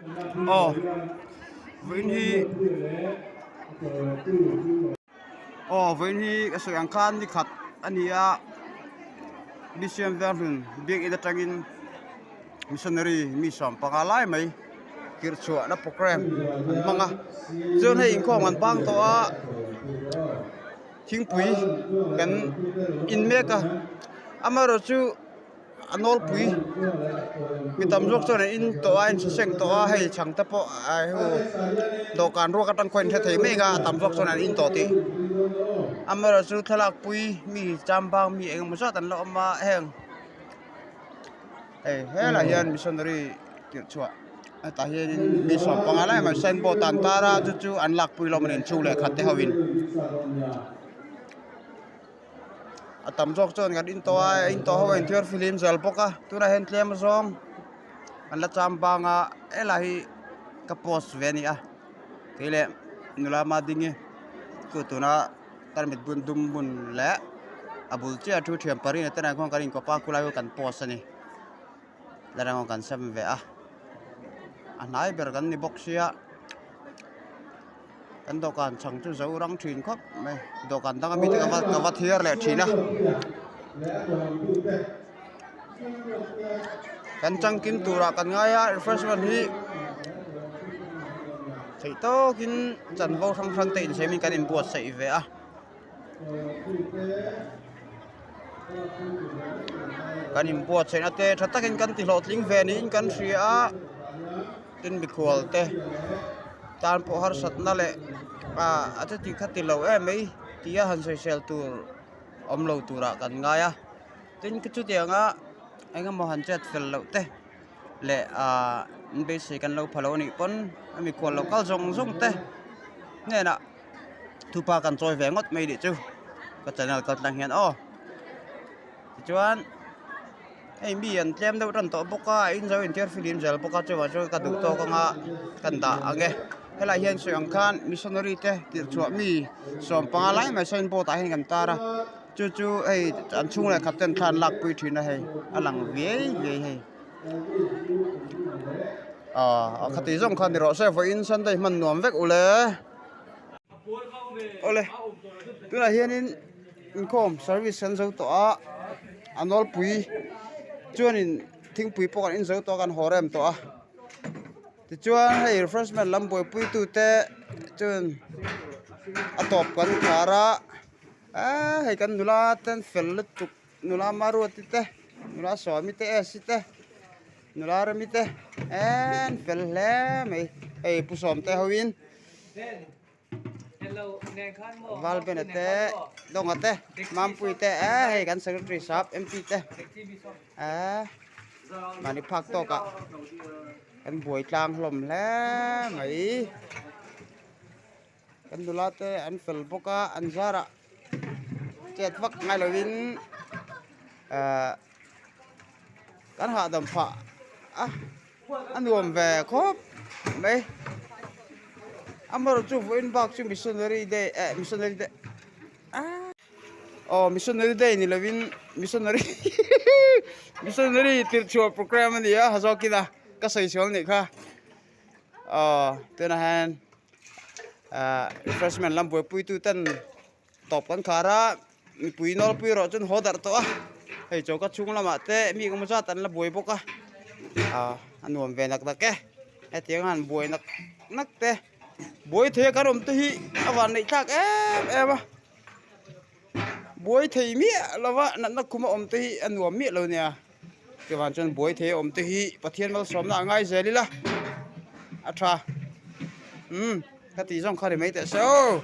Aw vawiin hi aw vawiin hi ka sawi ang khan ni khat a ni a Mission Venghlun biakin atangin missionary mi sawm panga lai mai tirh chhuahna programme an hmang a chuan hei inkhawm an bang tawh a thingpui kan in mek a amaherawhchu. A nawlpui mi tam zawk chuan an in tawh a an saseng tawh a hei chhang te pawh a heu dawhkan ruak atang khaw in hre thei mai ang a a tam zawk chuan an in tawh tih amaherawh chu thlalak pui mi chambang mi eng emaw zat an la awm a heng hei helaiah hian missionary tirh chhuah hetah hianin mi sawm panga lai mai sign board ah an tar a chu chu an lakpui lawm a ni inchhung leh khat te ho in. A tam zawk chuan kan in tawh a a in tawh ho a inthiar fihlim zel bawk a tunah hian tlem zawng an la cham bang a helai hi ka post ve a ni a kei leh nula madingi chu tuna tarmit bun dum bun leh a bul chiah a thu thian pariat te nen khuan kan inkawp a khulai chu kan post a ni la kan sem ve a a hnai ber kan ni bawk sia. Kan dawhkan chhang chu zo rang thin khawp mai dawhkan dang ami te ka va ka va thiar leh thin a kan changkim turah kan ngai a refreshment hi theih tawkin chanvo hrang hrang te insiamin kan inbuatsaih ve a. Kan inbuatsaihna te tha takin kan ti hlawhtling ve niin kan hria a. Tin mikhual te tan pawh harsatna leh ah a chuti kha ti lo em mai tia han sawisel tur awm lo turah kan ngai a tin chutianga eng emaw han chet fel loh te leh ah an beisei kan lo pha lo anih pawn a mikhual lo kal zawng zawng te hnenah thupa kan chawi ve ngawt mai nih chu ka channel kal tlang hian aw tichuan. Hei mi an tlem deuh tan tawh bawk a a in zo inthiar fihlim zel bawk a chuvang chuan ka duh tawk anga kan dah ang e helaiah hian sawi ang khan missionary te tirh chhuah mi sawm panga lai mai sign board ah hian kan tar a chu chu hei an chhung leh khat ten thla an lak pui thin a hei a lang viai viai hei aw khati zawng kha ni rawh se vawiin sunday hman nuam vek ule awle tunah hianin. Inkhawm service an zo tawh a a nawlpui chuanin thingpui pawh kan in zo tawh a kan haw rem tawh a tichuan hei refreshment lam buaipui tute chuan a tawp kan khar a eee hei kan nula ten fel lutuk nula maruati te nula sawmi te esi te nula remi te en fel hle mai hei pu sawmte ho in. Valbena te Dawnga te Mampuii te eh hei kan secretary sap M P te eh mahni phak tawkah kan buai tlang hlawm hle mai kan nula te an fel bawk a an zarah chet vak ngai lovin eh kan hahdam phah a. A nuam ve khawp mai amaherawh chu vawiin bak chu missionary day eh missionary day ah aw missionary day ni lovin missionary missionary tirh chhuah programme a ni a zawkin a ka sawi sual nih kha aw tunah hian ah refreshment lam buaipui tu ten tawp kan khar a mipui nawlpui erawh chuan haw darh tawh a hei choka chhung lamah te mi engemaw zat an la buai bawk a ah a nuam ve nak nak e hetiang han buai nak nak te buai thei a kan awm te hi a van neih thlak em em a buai thei miah lova natna khum a awm te hi a nuam miah lo nia chuvang chuan buai thei a awm te hi Pathian malsawmna a ngai zel ila a tha umm ka tih zawng kha ri mai teh se aw.